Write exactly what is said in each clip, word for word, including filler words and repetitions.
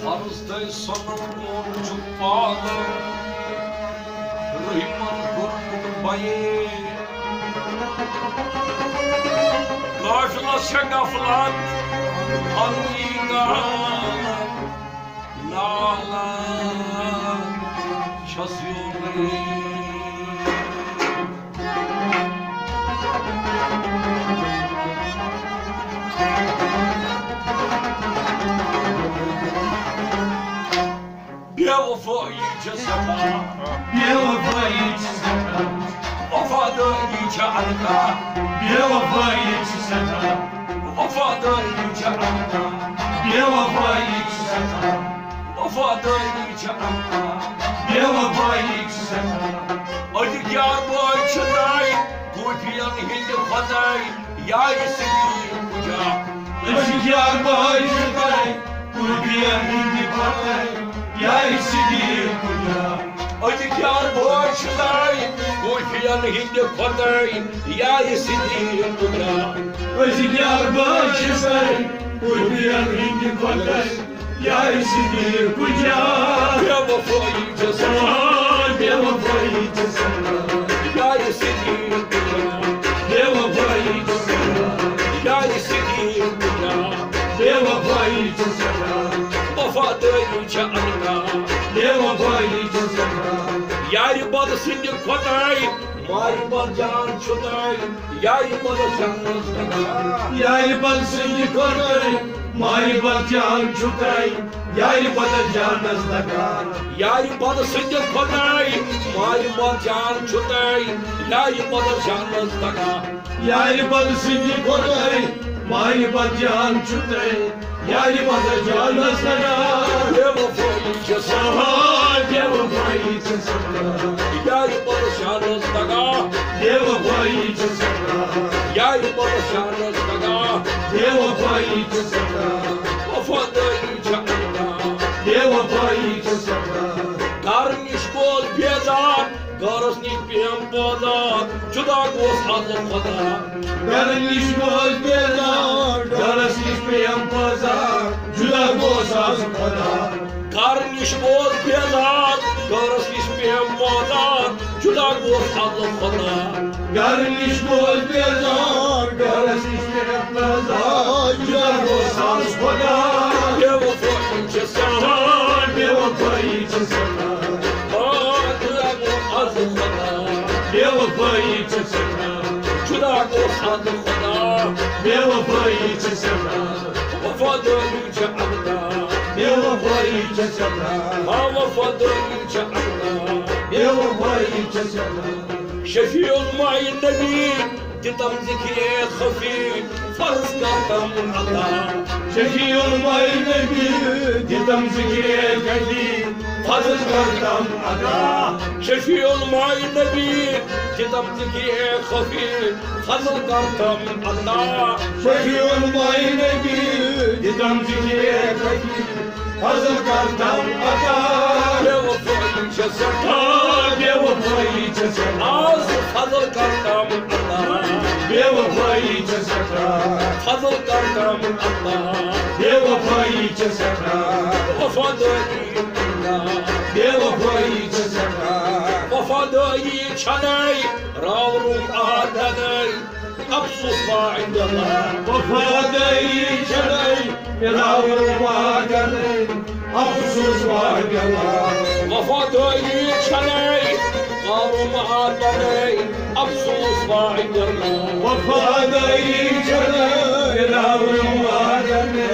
فرض تہٕ سنت کوٚر چھُ پالان، رحمن کوٚر پُتر بَیے۔ قافلس چھےٚ غفلت، پننی نالہٕ، نالہٕ چھَس یورے۔ بے وفٲیی چھِ سٮ۪ٹھاہ۔ بے وفٲیی چھِ سٮ۪ٹھاہ۔ وفادٲری چھِ الگا۔ بے وفٲیی چھِ سٮ۪ٹھاہ۔ وفادٲری چھِ الگا۔ بے وفٲیی چھِ سٮ۪ٹھاہ۔ وفادٲری چھِ الگا۔ بے وفٲیی چھِ سٮ۪ٹھاہ۔ أزِکۍ یار بٲے چھِ داے، کوٗفِین ہِنٛدِ خۄداے۔ یارِ صدیق کُجا۔ أزِکۍ یار بٲے چھِ داے، کوٗفِین ہِنٛدِ خۄداے۔ یارِ صدیق کُجا۔ أزِکۍ یار بٲے چھِ داے، کوٗفِین ہِنٛدِ خۄداے۔ یارِ صدیق کُجا۔ أزِکۍ یار بٲے چھِ داے، کوٗفِین ہِنٛدِ خۄداے۔ یارِ صدیق کُجا۔ بے وفٲیی چھِ سٮ۪ٹھاہ۔ بے وفٲیی چھِ سٮ۪ٹھاہ۔ یارِ صدیق کُجا۔ بے وفٲیی چھِ سٮ۪ٹھاہ۔ یارِ صدیق کُجا۔ بے وفٲیی چھِ سٮ۪ٹھاہ۔ وفادٲری چھِ الگا۔ بے وفٲیی چھِ سٮ۪ٹھاہ۔ یارِ بد سٕنٛدِ خۄداے۔ مارِ بد جان چھُ تۄہہِ، یارِ بدس جانس دگا۔ یارِ بد سٕنٛدِ خۄداے، مارِ بد جان چھُ تۄہہِ، یارِ بدس جانس دگا۔ یارِ بد سٕنٛدِ خۄداے، مارِ بد جان چھُ تۄہہِ، یارِ بدس جانس دگا۔ یارِ بد سٕنٛدِ خۄداے، مارِ بد جان چھُ تۄہہِ، یارِ بدس جانس دگا۔ بے وفٲیی چھِ سٮ۪ٹھاہ۔ بے وفٲیی چھِ سٮ۪ٹھاہ۔ یارِ بدس جانس دگا۔ بے وفٲیی چھِ سٮ۪ٹھاہ۔ یارِ بدس جانس دگا۔ بے وفٲیی چھِ سٮ۪ٹھاہ۔ وفادٲری چھِ الگا۔ بے وفٲیی چھِ سٮ۪ٹھاہ۔ گرٕ نِش گوس بیزار، گرس نِش پیٚیم بازار، جدا گوس از خۄدا۔ گرٕ نِش گوس بیزار، گرس نِش پیٚیم بازار، جدا گوس از خۄدا۔ گرٕ نِش گوس بیزار، گرس نِش پیٚیم بازار، جدا گوس از خۄدا۔ گرٕ نِش گوس بیزار، گرس نِش پیٚیم بازار، جدا گوس از خۄدا۔ بے وفٲیی چھِ سٮ۪ٹھاہ۔ بے وفٲیی چھِ سٮ۪ٹھاہ۔ آ، جدا گوس از خۄدا۔ بے وفٲیی چھِ سٮ۪ٹھاہ۔ جدا گوس از خۄدا۔ بے وفٲیی چھِ سٮ۪ٹھاہ۔ وفادٲری چھِ الگا۔ بے وفٲیی چھِ سٮ۪ٹھاہ۔ آ، وفادٲری چھِ الگا۔ بے وفٲیی چھِ سٮ۪ٹھاہ۔ شفیع الماء نبی، دِتم ذکرِ خفی، فرض کرتم ادا۔ شفیع الماء نبی، دِتم ذکرِ خفی، فرض کرتم ادا۔ شفیع الماء نبی، دِتم ذکرِ خفی، فرض کرتم ادا۔ شفیع الماء نبی، دِتم ذکرِ خفی، فضل کرتم عطا۔ بے وفٲیی چھِ سٮ۪ٹھاہ۔ بے وفٲیی چھِ سٮ۪ٹھاہ۔ آز فضل کرتم عطا۔ بے وفٲیی چھِ سٮ۪ٹھاہ۔ فضل کرتم عطا۔ بے وفٲیی چھِ سٮ۪ٹھاہ۔ وفادٲری عطا۔ بے وفٲیی چھِ سٮ۪ٹھاہ۔ وفادٲری چھَنَے راوروٗ آدَنَے۔ افسوس واے بلا۔ وفاداری چھنائی راوروٗ آدَنَے۔ افسوس واے بلا۔ وفاداری چھنائی راوروٗ آدَنَے۔ افسوس واے بلا۔ وفاداری چھنائی راوروٗ آدَنَے۔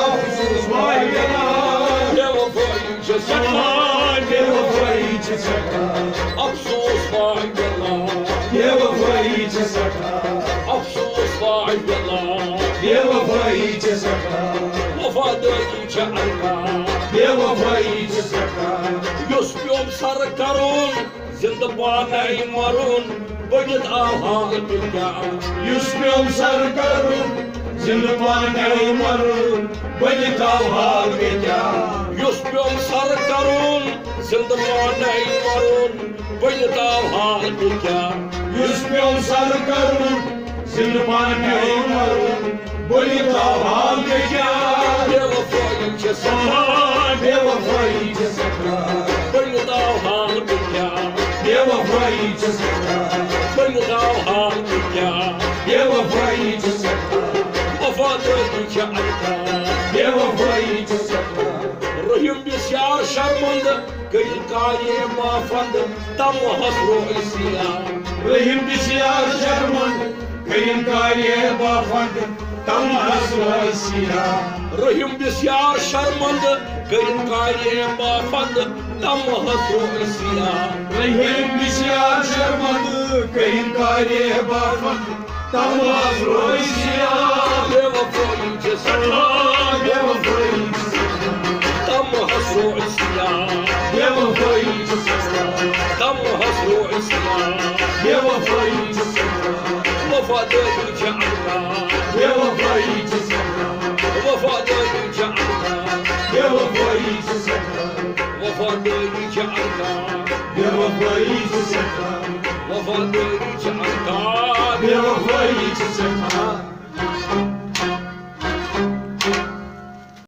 افسوس واے بلا۔ بے وفٲیی چھِ سٮ۪ٹھاہ۔ بے وفٲیی چھِ سٮ۪ٹھاہ۔ افسوس واے بلا۔ بے وفٲیی چھِ سٮ۪ٹھاہ۔ افسوس واے بلا۔ بے وفٲیی چھِ سٮ۪ٹھاہ۔ وفادٲری چھِ الگا۔ بے وفٲیی چھِ سٮ۪ٹھاہ۔ یُس پیوٚم سر کرُن زِندٕ پانے مرُن، بٔنِتھ آو حال مےٚ کیٛاہ؟ یُس پیوٚم سر کرُن زِندٕ پانے مرُن، بٔنِتھ آو حال مےٚ کیٛاہ؟ یُس پیوٚم سر کرُن زِندٕ پانے مرُن، بٔنِتھ آو حال مےٚ کیٛاہ؟ یُس پیوٚم سر کرُن زِندٕ پانے حال گٔے کیٛاہ؟ بے وفٲیی چھِ سٮ۪ٹھاہ، بے وفٲیی چھِ سٮ۪ٹھاہ۔ بہٕ مُداو حال گٔے کیٛاہ؟ بے وفٲیی چھِ سٮ۪ٹھاہ۔ بہٕ مُداو حال گٔے کیٛاہ؟ بے وفٲیی چھِ سٮ۪ٹھاہ۔ وفادٲری چھِ اَتھا۔ بے وفٲیی چھِ سٮ۪ٹھاہ۔ رحیم بسیار شرمندٕ، کٔرِن کارِ بافند، تمہس رویسیا۔ رحیم بسیار شرمندٕ، کٔرِن کارِ بافند، تمہس رویسیا۔ رحیم بسیار شرمندٕ، کٔرِن کارِ بافند، تمہس رویسیا۔ رحیم بسیار شرمندٕ، کٔرِن کارِ بافند، تمہس رویسیا۔ بے وفٲیی چھِ سٮ۪ٹھاہ، بے وفٲیی چھِ سٮ۪ٹھاہ۔ تمہس رویسیا۔ بے وفٲیی چھِ سٮ۪ٹھاہ۔ تمہس رویسیا۔ بے وفٲیی چھِ سٮ۪ٹھاہ۔ وفادٲری چھِ اَتھا۔ بے وفٲیی چھِ سٮ۪ٹھاہ۔ وفادٲری چھِ اَتھا۔ بے وفٲیی چھِ سٮ۪ٹھاہ۔ وفادٲری چھِ اَتھا۔ بے وفٲیی چھِ سٮ۪ٹھاہ۔ وفادٲری چھِ اَتھا۔ بے وفٲیی چھِ سٮ۪ٹھاہ۔